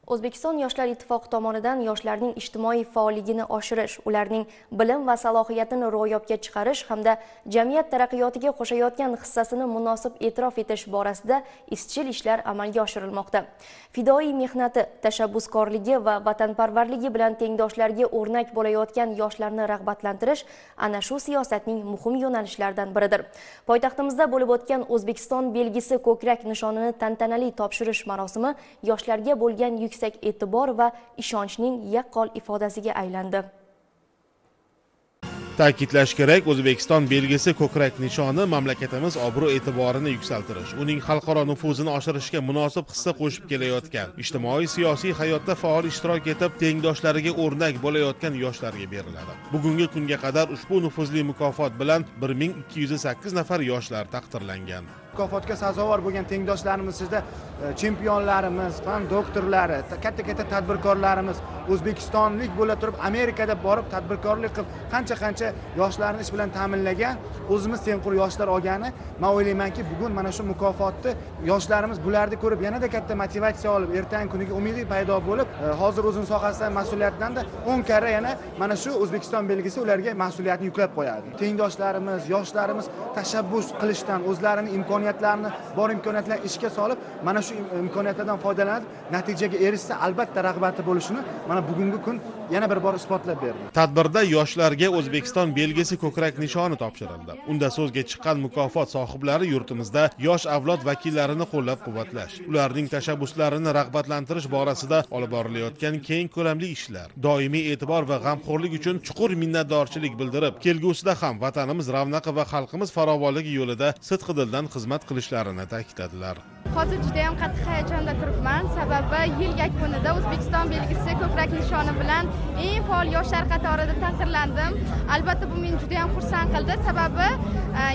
O'zbekiston Yoshlar Ittifoqi tomonidan yoshlarning ijtimoiy faolligini oshirish, ularning bilim va salohiyatini ro'yobga chiqarish hamda jamiyat taraqqiyotiga qo'shayotgan hissasini munosib e'tirof etish borasida izchil ishlar amalga oshirilmoqda. Fidoyi mehnati, tashabbuskorligi va vatanparvarligi bilan tengdoshlarga o'rnak bo'layotgan yoshlarni rag'batlantirish ana shu siyosatning muhim yo'nalishlaridan biridir. Poytaxtimizda bo'lib o'tgan O'zbekiston belgisi ko'krak nishonini tantanali topshirish marosimi yoshlarga bo'lgan yuksak e'tibor va ishonchning yaqqol ifodasiga aylandi. Ta'kidlash kerak, O'zbekiston belgisi ko'krak nishoni mamlakatimiz obro'-e'tiborini yuksaltirish, uning xalqaro nufuzini oshirishga munosib hissa qo'shib kelayotgan, ijtimoiy-siyosiy hayotda faol ishtirok etib, tengdoshlariga o'rnak bo'layotgan yoshlarga beriladi. Bugungi kunga qadar ushbu nufuzli mukofot bilan 1208 nafar yoshlar taqdirlangan. Mukofotga sazovor bo'lgan tengdoshlarimiz ichida chempionlarimiz, fan doktorlari, katta-katta tadbirkorlarimiz, o'zbekistonlik bo'la turib Amerikada borib tadbirkorlik qilib qancha-qancha yoshlarni ish bilan ta'minlagan o'zimiz tengqur yoshlar olgani, men o'ylaymanki, bugun mana shu mukofotni yoshlarimiz bularni ko'rib yanada katta motivatsiya olib, ertangi kuniga umidi paydo bo'lib, hozir o'zini sohasida mas'uliyatdan-da 10 karra yana mana shu O'zbekiston belgisi ularga mas'uliyatni yuklab qo'yadi. Tengdoshlarimiz, yoshlarimiz tashabbus qilishdan, o'zlarini imkoniyatlarini, bor imkoniyatlarni ishga solib, mana shu imkoniyatlardan foydalanib, natijaga erishsa, albatta rag'bati bo'lishini mana bugungi kun yana bir bor isbotlab berdi. Tadbirda yoshlarga O'zbekiston belgisi ko'krak nishoni topshirildi. Unda so'zga chiqqan mukofot sohiblari yurtimizda yosh avlod vakillarini qo'llab-quvvatlash, ularning tashabbuslarini rag'batlantirish borasida olib borilayotgan keng ko'lamli ishlar, doimiy e'tibor va g'amxo'rlik uchun chuqur minnatdorchilik bildirib, kelgusida ham vatanimiz ravnaqi va xalqimiz farovonligi yo'lida sidqidildan xizmat qilishlarini ta'kidladilar. Hozir juda ham qattiq hayajonda turibman, sababi yil yakunida O'zbekiston belgisi ko'krak nishoni bilan eng faol yoshlar qatorida taqdirlandim. Albatta bu meni juda ham xursand qildi, sababi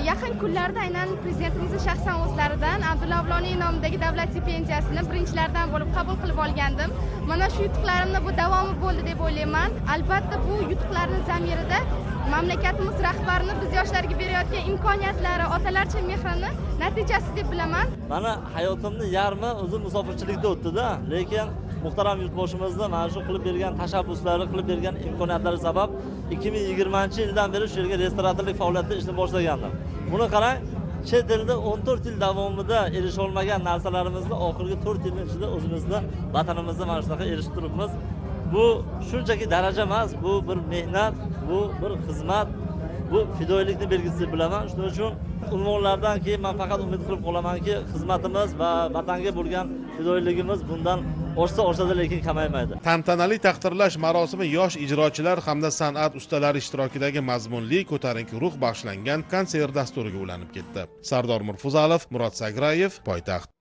yaqin kunlarda aynan prezidentimiz shaxsan o'zlaridan Abdulla Avloniy nomidagi davlat stipendiyasini birinchilardan bo'lib qabul qilib olgandim. Mana shu yutuqlarimni bu davomi bo'ldi deb o'ylayman. Albatta bu yutuqlarning zamirida mamlakatimiz rahbarini biz yoshlarga berayotgan imkoniyatlari, otalarcha mehrini natijasi deb bilaman. Mana hayotimni yarmi o'zi musofirchilikda o'tdi-da, lekin muhtaram yurtboshimizni mana shu qilib bergan tashabbuslari, qilib bergan imkoniyatlari sabab 2020-yildan beri shu yerga restoratorlik faoliyatida ishni boshlagandim. Buni qarang, chet elda 14 yil davomida erisha olmagan narsalarimizni oxirgi 4 yilning ichida o'zimizni vatanimizda mana shunaqa erishib turibmiz. Bu shunchaki daraja emas, bu bir mehnat, bu bir xizmat, bu fidoyilikni belgisi deb bilaman. Shuning uchun unvonlardan keyin men faqat umid qilib qolamanki, xizmatimiz va vatanga bo'lgan fidoyiligimiz bundan oshsa oshadi, lekin kamaymaydi. Tantanali taqdirlash marosimi yosh ijrochilar hamda san'at ustalari ishtirokidagi mazmunli ko'tarinki ruh bag'ishlangan konsert dasturiga ulanib ketdi. Sardor Murfuzalov, Murod Sagrayev, poytaxt.